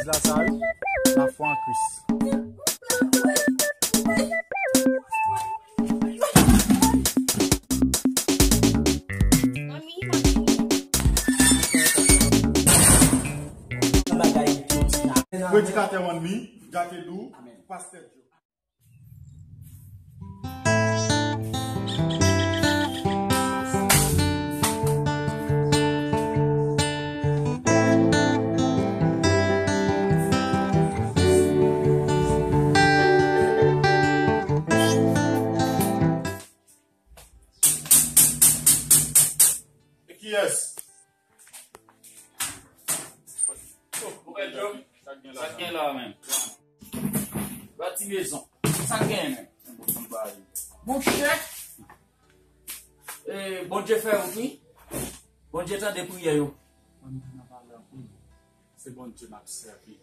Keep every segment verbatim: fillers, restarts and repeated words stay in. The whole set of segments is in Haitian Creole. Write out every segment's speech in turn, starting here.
Sa, sa, wi. Lafwa an Kris. Predikatè Wanmi, Djakedou, Pastè Djo. E kiyès? Monchè Job, sa k gen la menm? Bati mezon. Sa k gen menm? Monchè, eh, Bondye fè wout wi. Bondye tande priyè yo. Mwen menm nan pale anpil. Se Bondye m ap sèvi.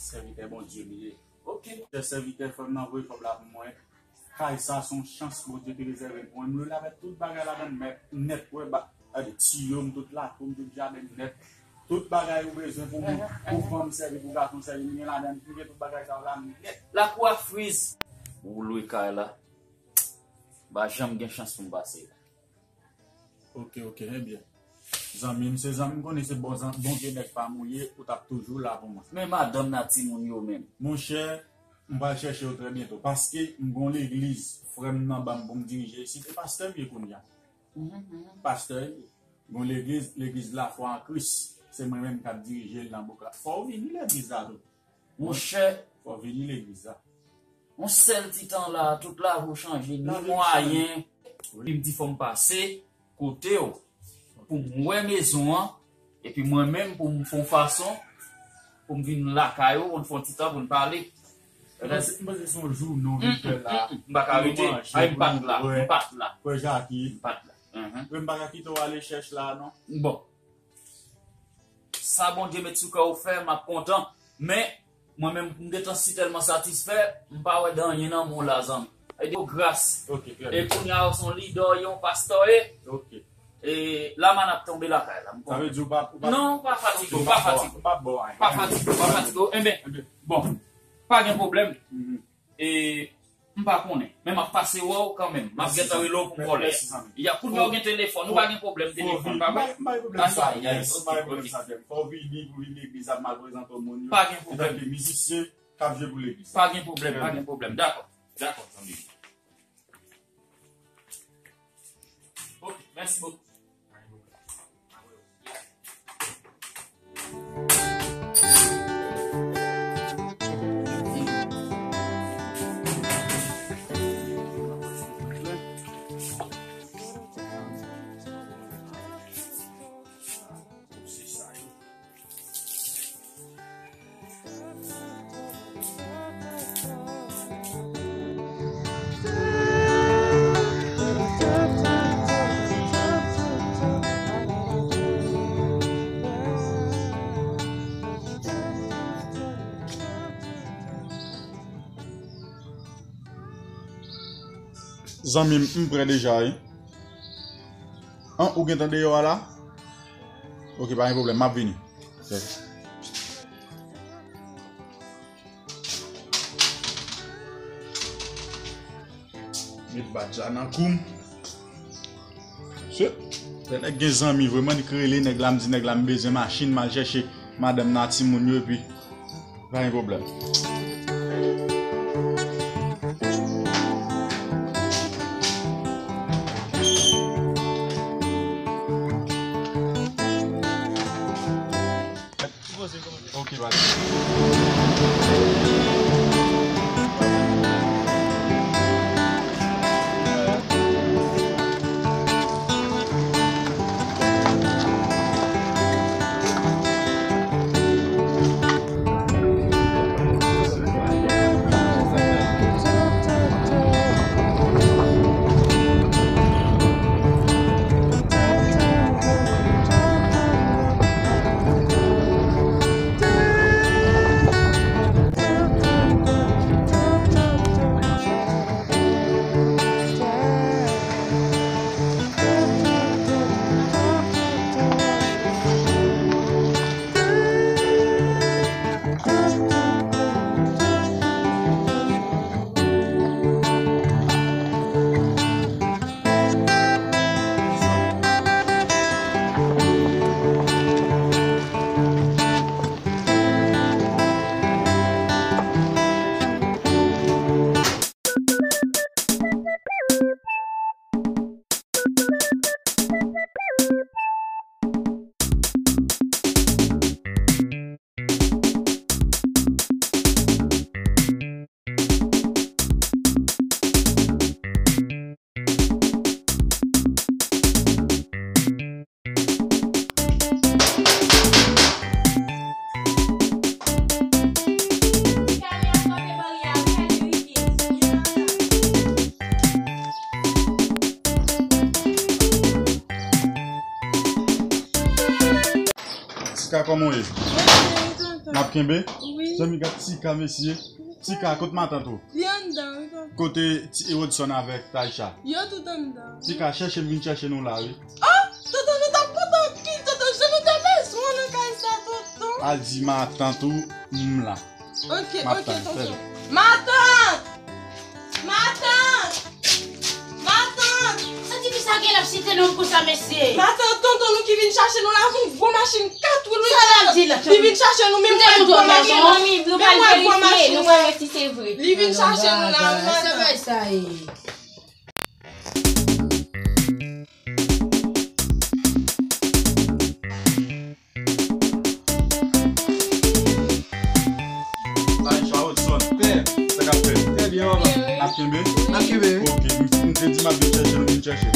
Sèvitè Bondye m ye. Ok. Chè sèvitè, frè m nan voye kòb la pou mwen. Kay sa se yon chans Bondye te rezève l pou mwen. M lwe l avèk tout bagay ladan l nèt, nèt, wè, ba, gade, tiyo m, tout lakou m, tout jaden m nèt. Tout bagay ou bezwen pou moun, pou fanm sèvi, pou gason sèvi, m gen ladan l, m gen tout bagay sa yo la nèt. Lakou a friz. Ou lwe kay la. M pa janm gen chans pou m pase la. Ok, ok, ebyen. Zanmi m, se zanmi m, konnen se bon zan-, bon vye nèg pa m ou ye, ou t ap toujou la pou mwen. Men madanm nan, timoun yo menm. Monchè, m pral chèche yo trè byento, paske m gon legliz, frè m nan ban m pou m dirije isit, e pastè m ye kounye a. Pastè m ye. Gon legliz, legliz Lafwa an Kris, se mwen menm k ap dirije l nan bouk la. Fò w vini legliz la tou. Monchè, fò w vini legliz la. Yon sèl ti tan la, tout lavi w chanje, ni mwayen. Wi. Li m di fò m pase kote w pou m wè mezon an, epi mwen menm pou m fè yon fason pou m vin lakay ou, pou n fè yon ti tan pou n pale. M panse, m panse se yon jounen w vin fè la. M pa ka rete. Ay, m pa t la, m pa t la. Frè Jaki. M pa t la. M pa ka kite w ale chèch la, non. Bon. Sa Bondye met sou kè w fè, m ap kontan. Men, mwen menm, m gentan sitèlman satisfè, m pa wè de anyen nan men w la, zanmi. E de gras. Ok, trè byen. E kounye a, w se yon lidè, yon pastè, e. Ok. E la, m ap tonbe lakay la, m konnen. Sa vle di w pa, w pa. Non, pa fatige w, pa fatige w. M p ap ba w anyen. Pa fatige w, pa fatige w. Enben, bon, pa gen pwoblèm. E m pa konnen, men m ap pase wè w kanmenm. M ap gentan rele w pou m vòlè. Mèsi, zanmi. Ya, kounye a w gen telefòn, ou pa gen pwoblèm telefòn, pa vre? M pa gen pwoblèm sa, yes, m pa gen pwoblèm sa, frè m. Fò w vini pou vin legliz la, m al prezante w moun yo. Pa gen pwoblèm. Etanke mizisyen k ap jwe pou legliz la. Pa gen pwoblèm, pa gen pwoblèm. Dakò. Dakò, zanmi m. Ok, mèsi bokou. Zanmi m, m prè deja, wi. An, ou gentan deyò a la? Ok, pa gen pwoblèm, m ap vini. Ok. Met badj la nan kou m. Se, lè nèg gen zanmi vre, mwen k rele nèg la, m di nèg la m bezwen machin, m al chèche madanm nan ak timoun yo, epi pa gen pwoblèm. Ok, bye. Kòman w ye? Mwen byen, wi, tonton. N ap kenbe? Wi. Zanmi, gad Tika, mesye. Tika, kote matant ou? Li anndan, wi, tonton. Kote ti Rodson avèk Taïcha? Yo tout anndan. Tika, chèche m, vin chèche nou la, wi. Oh, tonton, nou t ap kontan anpil, tonton. Jan nou te bezwen w nan kay sa, tonton. Al di matant ou m la. Ok, ok, tonton. Matant! Matant! Matant! Sa tifi sa gen l ap site non m konsa, mesye? Matant, tonton nou ki vin chache nou la avèk yon gwo machin kat wil, wi. Sa l ap di la? Li vin chache nou, men m wè gwo machin. Men m wè gwo machin, nou pral verifye si se vre. Li vin chache nou la, wi, matant. Sa bay sa ye. Taïcha, Rodson. Pè. Sa k ap fèt? Trè byen, papa. N ap kenbe? N ap kenbe. Ok, m, m te di m ap vin chèche nou, vin chèche.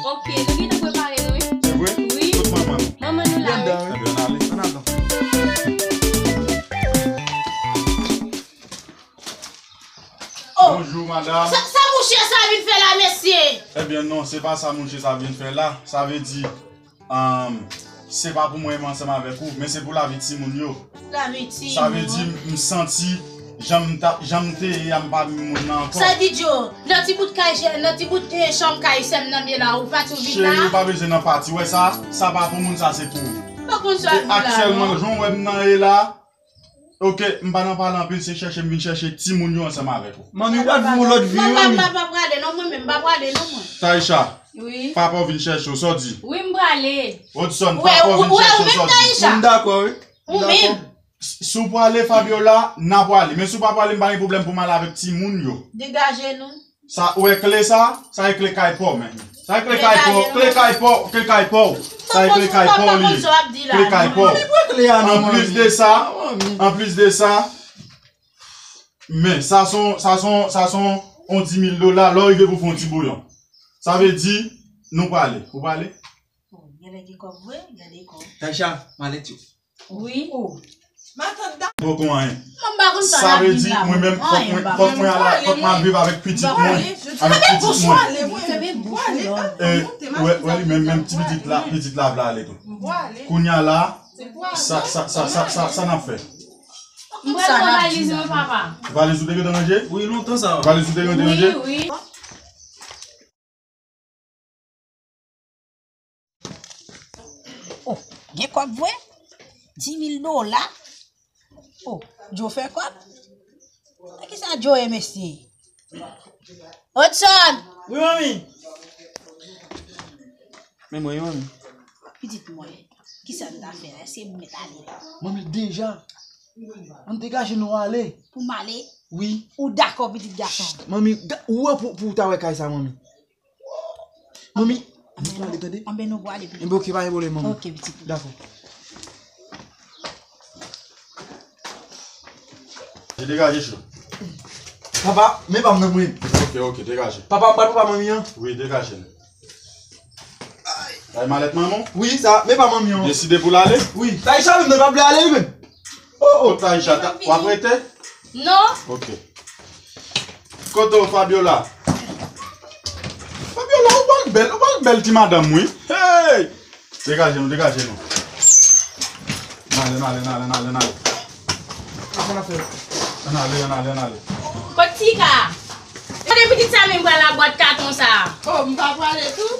Ok, nou gentan prepare nou, wi. Se vre? Wi. Kot manman nou? Manman nou la, wi. Li anndan, wi. Ebyen, ann ale. Ann ale. Oh. Bonjou, madanm. Sa, sa mouche sa vin fè la, mesye? Ebyen, non, se pa sa mouche sa vin fè la. Sa vle di, Ahn, se pa pou mwen menm ansanm avèk ou, men se pou lavi timoun yo. Lavi timoun. Sa vle di, m, m santi jan m ta, jan m te ye a, m pa menm moun nan ankò. Sa di Djo, nan ti bout kay, nan ti bout, eh, chanm kay sè m nan m ye la, ou pati ou vin la? Cheri, ou pa bezwen nan pati. Wè sa, sa pa pou moun, sa se pou ou. Ou pa konn sa di la, non? E aktyèlman, jan w wè m nan ye la, Ok, m pa nan pale anpil, se chèche m vin chèche timoun yo ansanm avèk ou. Manmi, ou pa t voye yon lòt vi, manmi. Mwen pa prale non, mwen menm, m pa prale non, mwen. Taïcha, wi. Papa w vin chèche w, sa w di? Wi, m prale. Rodson, papa w vin chèche w, sa w di? M dakò, wi. Ou menm. S-, si w prale, Fabiola, n a prale. Men si w pa prale, m pa gen pwoblèm pou m ale avèk timoun yo. Degaje nou. Sa, ou wè kle sa? Sa e kle kay pa w, men. Sa e kle kay pa w, kle kay pa w, kle kay pa w. Sa e kle kay pa w li ye. Kle kay pa w. Anplis de sa, anplis de sa, men sa son, sa son, sa son on dis mil dola, lè w rive pou fè on ti bouyon. Sa vle di, nou prale. Ou prale? Oh, genlè gen kòb vre, gade kòb. Taïcha, malèt yo. Wi. Oh. Matant da. Poko anyen. Mwen m pa konn sa. Sa vle di, mwen menm, fòk mwen, fòk mwen al, fòk mwen al viv avèk pitit mwen. Avèk pitit mwen. E, wè, wè li menm, menm ti pitit la, pitit la vle ale tou. Kounye a la, sa, sa, sa n ap fè? M pral pran valiz mwen, papa. Valiz ou te gentan ranje? Wi, lontan sa. Valiz ou te gentan ranje? Wi, wi. Oh, gen kòb vre? Dis mil dola? Oh, Djo fè kòb? Nan kisa Djo ye, mesye? Rodson! Wi, manmi. Men mwen, wi, manmi. Pitit mwen, kisa n ta fè la? Èske m mèt ale? Manmi, deja. Ann degaje nou ale. Pou m ale? Wi. Ou dakò, pitit gason? Manmi, ou wè pou, pou w ta wè kay sa, manmi. Manmi, ann nou prale, tande? Anben nou prale, pitit. Enben, oke, pa gen pwoblèm, manmi. Oke, pitit. Dakò. Degaje cho. Papa, men pa m nan mwen. Oke, oke, degaje. Papa, m bat papa manmi an. Wi, degaje l. Ay, malèt manman w? Wi, sa, men pa manmi an. Deside pou l ale? Wi. Taïcha menm, nan pa vle ale, li menm. Oh, oh, Taïcha, w ap rete? Non. Ok. Kote w, Fabiola? Fabiola, ou pa bèl, ou pa bèl ti madanm, wi. Hey! Degaje nou, degaje nou. N ale, n ale, n ale, n ale, n ale. Ann ale, ann ale, ann ale. Kot Tika? Kote pitit sa menm pral ak bwat katon sa? Oh, m pa prale tou.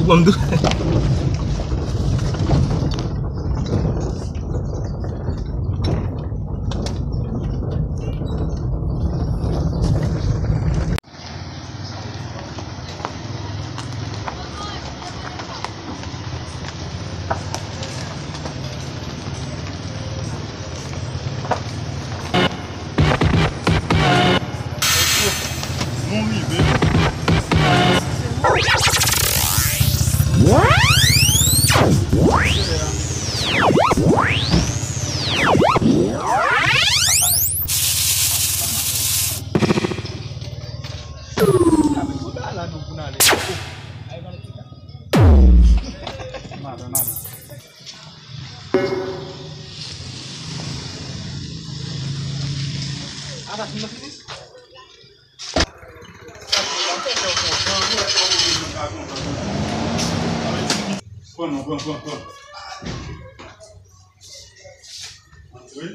Ou ban m dou. Madan, madan. Pran non, pran, pran, pran. Antre.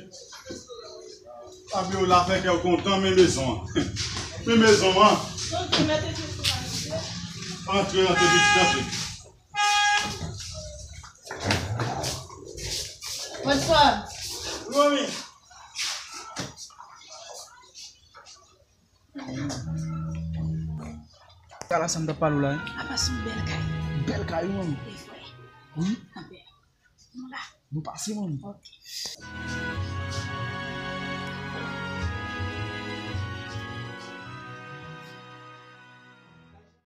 Fabiola fè kè w kontan, men mezon an. Men mezon an. Antre, antre, pitit, antre. Bonswa. Mami. Sa la, sa m t ap pale w la, wi. Apa se yon bèl kay. Bèl kay, wi, manmi. E vre. Wi. Anpè. Nou la. Nou pase, manmi. Ok.